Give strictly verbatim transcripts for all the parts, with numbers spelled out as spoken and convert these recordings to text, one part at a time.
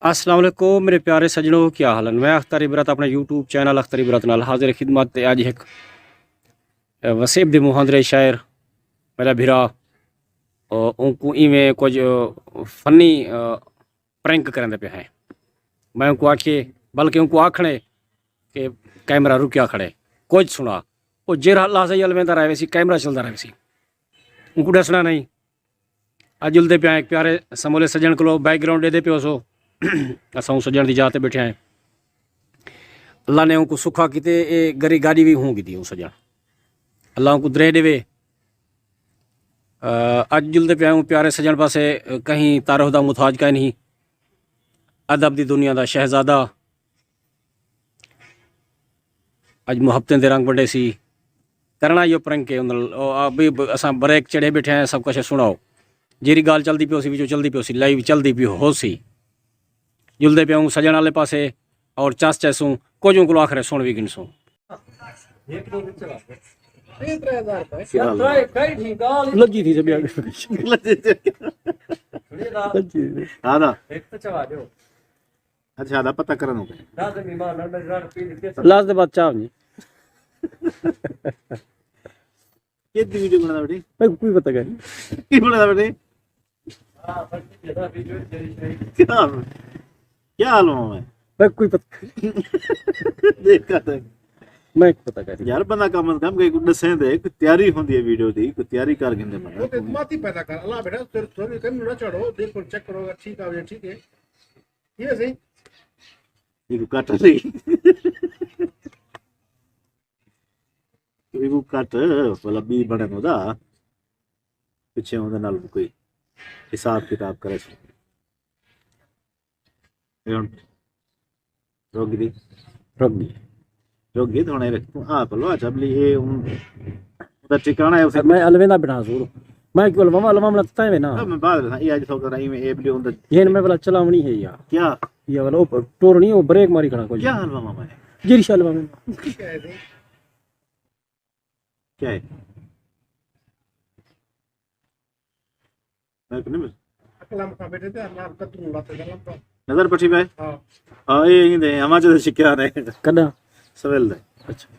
السلام علیکم میرے پیارے سجنو، کیا حال ہیں؟ میں اختر عبرت اپنے یوٹیوب چینل اختر عبرت نال حاضر خدمت تے اج ایک وسیب دے مہاندرے شاعر میرا بھرا، اون کو ایویں کچھ فنی پرینک کرن دے پہ ہیں۔ میں ان کو آکھے، بلکہ ان کو آکھنے کہ کیمرہ رکیا کھڑے، کچھ سنا۔ وہ جیرا لحظہ ہی الویندا رہے سی، کیمرہ چلدا رہے سی، ان کو ڈسنا نہیں۔ اڄ جلدے پیا ہک پیارے سمولے سڄݨ کولو بیک گراؤنڈ ݙیہدے پیو سو۔ اساں اوں سڄݨ دی جاہ تے ٻیٹھے ہیں۔ اللہ نے اونکوں سکھا کیتے، اے گری گاݙی وی ہوں گھدی اوں سڄݨ۔ اللہ اونکوں درے ݙیوے۔ اڄ جلدے پیا ہوں پیارے سڄݨ پاسے، کہیں تعارف دا محتاج کائے نہیں۔ ادب دی دنیا دا شہزادہ۔ اڄ محبتیں دے رنگ ونڈے سی۔ کرنا ایہو پرنگ کے اندر، او، آ، بھی ب-، اساں بریک چڑھے بیٹھے ہیں، سب کچھ سناؤ۔ جیری گال چلدی پیو سی، وچوں چلدی پیو سی، لائیو چلدی پیو ہو سی۔ جلدے پیوں سجن والے پاسے اور چس چیسوں، کچھ اوں کولو آخرے سن وی گھنسوں۔ لجی تھی سبھی آگے۔ لجی تھی۔ ہاں نا۔ اچھا، دا پتہ کرݨ ہو گئے۔ لاز دے بعد چاہ نہیں۔ یہ دی ویڈیو بنا بیٹی۔ میں کوئی پتہ نہیں۔ کی بنا بیٹی؟ کیا، کیا حال ہے؟ میں کوئی پتہ دیکھا تھا۔ میں پتہ کر۔ یار، بندہ کم از کم کہ کوئی ݙسیں دے، کوئی تیاری ہوندی ہے ویڈیو دی، کوئی تیاری کر گھندے بندہ۔ وہ تے ماتی پیدا کر، اللہ بیٹا، تیرے تھوڑی کم نہ چڑھو، دیکھو، چیک کرو، ٹھیک ہے، ٹھیک ہے۔ یہ صحیح۔ یہ کوئی کٹ نہیں۔ تو ایکوں کٹ، بھلا ٻی بݨے نو دا، پچھے اوندے نال کوئی حساب کتاب کرے سو۔ اے ہݨ رک ڳئی۔ رک ڳئی۔ رک ڳئی، تو ہݨ اے ویکھ، توں آپ لو، اچھا، بلی اے ہݨ دا ٹھکاݨا ہے اسے۔ میں الویندا بٹھا سور۔ میں کیوں الواواں، الواواں لتتا ہے نا۔ ہاں، میں بعد میں، اے اڄ سو کر ایویں اے بلی ہوندا۔ یہ میں بلا چلاوݨی ہے یار۔ کیا؟ یہ والا اوپر ٹورنی، وہ بریک ماری کھڑا کوئی۔ کیا الواواں میں؟ جیری شا الواواں۔ کیا ہے؟ میں کہ نہیں مل-، اکلم کا بیٹے تے نال کتوں لات گلم تو۔ نظر پٹھی پہ؟ ہاں۔ ہاں، یہ ہی دے، ہما چ شکیا نے۔ کڈا؟ سویل دے۔ اچھا۔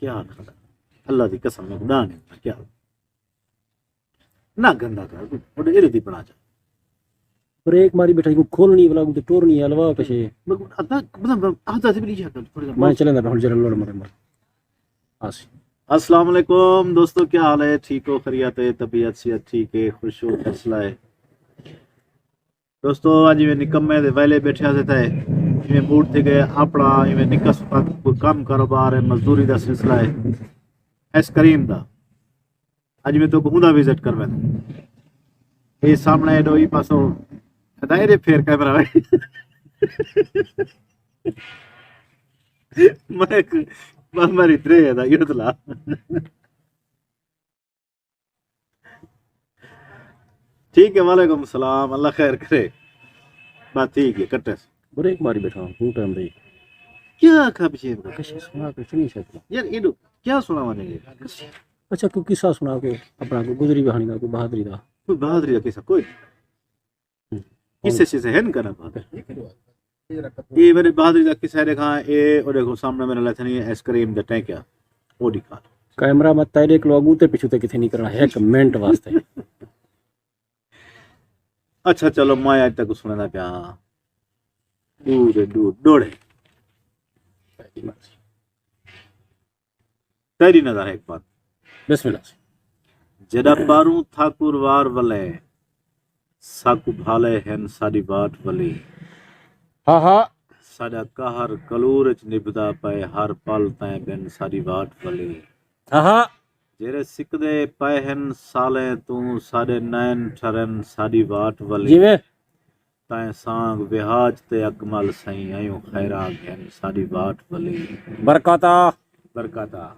کیا کھڑا؟ اللہ دی قسم، میں خدا نے کیا؟ نہ گندا کر، اوݙے ایرے دی بݨا چا۔ بریک ماری بیٹھا، کو کھولݨی والا، کو تے ٹورݨی ہے، الوا کشے۔ مگر آدھا، مطلب، آدھا سے بھی نہیں جاتا، تھوڑا سا۔ میں چلے نہ، ہݨ جرا لوڑ مرے مر۔ آسی۔ السلام علیکم دوستو، کیا حال ہے؟ ٹھیک ہو؟ خیریت ہے؟ طبیعت صحت ٹھیک ہے؟ خوش ہو؟ فیصلہ ہے؟ دوستو، اڄ ایویں نکمے دے ویلے بیٹھے ہاسے تے ایویں موڈ تھی ڳئے اپݨا، ایویں نکا سکا کوئی کم کاروبار ہے، مزدوری دا سلسلہ ہے ایس کریم دا۔ اڄ میں تو ہوندا وزٹ کر وینداں۔ اے سامݨے ایݙو ای پاسو، ادا ایݙے پھیر کیمرہ ہے۔ میں ایک، میں مری ترے ہے دا، یہ تلا۔ ٹھیک ہے، وعلیکم السلام، اللہ خیر کرے۔ بس ٹھیک ہے، کٹے سے۔ بریک ماری بیٹھا ہوں، ہوں ٹائم دے۔ کیا آکھا پچھے؟ کچھ سنا، کچھ نہیں سکتا۔ یار، ایڈو، کیا سناواں نے؟ اچھا، کوئی قصہ سنا کے اپنا کوئی گزری کہانی دا، کوئی بہادری دا۔ کوئی بہادری دا قصہ، کوئی۔ ہوں۔ قصے شصے ہن کرا پا۔ اے میرے بہادری دا قصہ ہے، ݙیکھاں، اے او ݙیکھو سامݨے میرے لتھنی آئس کریم دا ٹینک ہے، او ݙکھا۔ کیمرہ مت تیرے کلو اڳوں تے پچھوں تے کتھے نہیں کرنا، ہک منٹ واسطے۔ اچھا چلو، میں اڄ تک سݨیندا پیاں۔ ݙو دے ݙو، ݙوڑے۔ تیری نظر ہے ہک بات۔ بسم اللہ۔ جݙاں پاروں تھاکوں وار ولے، ساکوں بھالے ہن ساݙی واٹ ولی۔ ہا ہا۔ ساݙا قہر کلور اچ نبھدا پئے، ہر پل تیں بن ساݙی واٹ ولی۔ ہا ہا۔ جیرھے سکدے پئے ہن سالیں توں، ساݙے نین ٹھرن ساݙی واٹ ولی۔ جیویں۔ تائیں سانگ وہاج تے اکمل سئیں، ایوں خیراں گھن ساݙی واٹ ولی۔ برکاتاں۔ برکاتاں۔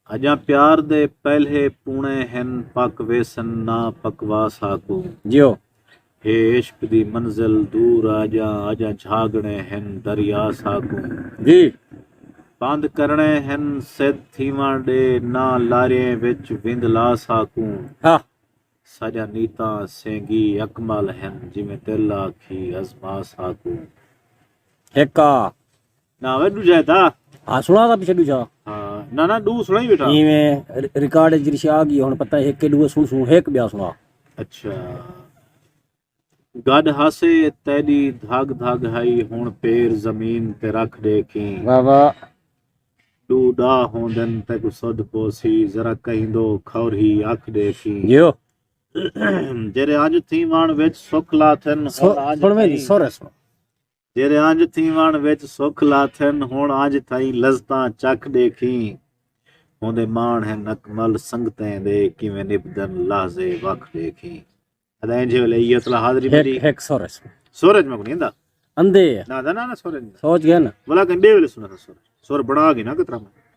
اڄاں پیار دے پہلے پوݨے ہن، پک ویسن نہ پکوا ساکوں۔ جیو۔ ہے عشق دی منزل دور اڄاں، اڄاں جھاڳݨے ہن دریا ساکوں۔ جی۔ بند کرݨے ہن سدھ تھیوݨ ݙے، نہ لاریں وچ وند لا ساکوں۔ ہا۔ ساݙیاں نیتاں سینگی اکمل ہن، جیویں دل آکھی ازما ساکوں۔ ہک آ۔ نہ وے ݙوجھا ہے تا۔ ہاں، سݨا تاں پچھے ݙوجھا۔ ہاں، نہ نہ، ݙو سݨائی ٻیٹھا۔ ایویں ر-، ریکارڈ اچ جڑی شے آ ڳئی، ہݨ پتہ ہے ہک کے ݙو سݨسوں، ہک ٻیا سݨا۔ اچھا۔ گݙ ہاسے تیݙی دھڳ دھڳ ہئی، ہݨ پیر زمین تے رکھ ݙیکھیں۔ واہ واہ۔ ݙو ݙا ہوندن تیکوں سدھ پوسی، ذرا کہیں دو کھور ہی اکھ ݙیکھیں۔ جیو۔ جیرے انج تھیوݨ وچ سکھ لاتھن، سو-، ہݨ انج سݨویں جی، تھئیں۔ سورے سݨو۔ جیرے انج تھیوݨ وچ سکھ لاتھن، ہݨ انج تھئیں لذتاں چکھ ݙیکھیں۔ ہوندے ماݨ ہن اکمل سنگتیں دے، کیویں نبھدن لحظے وکھ ݙیکھیں۔ ادا انج ویلے ایہ تلا حاضری ملی۔ ہک، ہک سورے سݨو۔ سورج میں کو نہیں دا۔ اندے۔ نہ دا، نہ، نہ، سورج نہیں دا۔ سوچ ڳئے نا۔ بلا کن ݙے ویلے سݨا تھا سورج۔ سور بݨا گئے نا کترا میں۔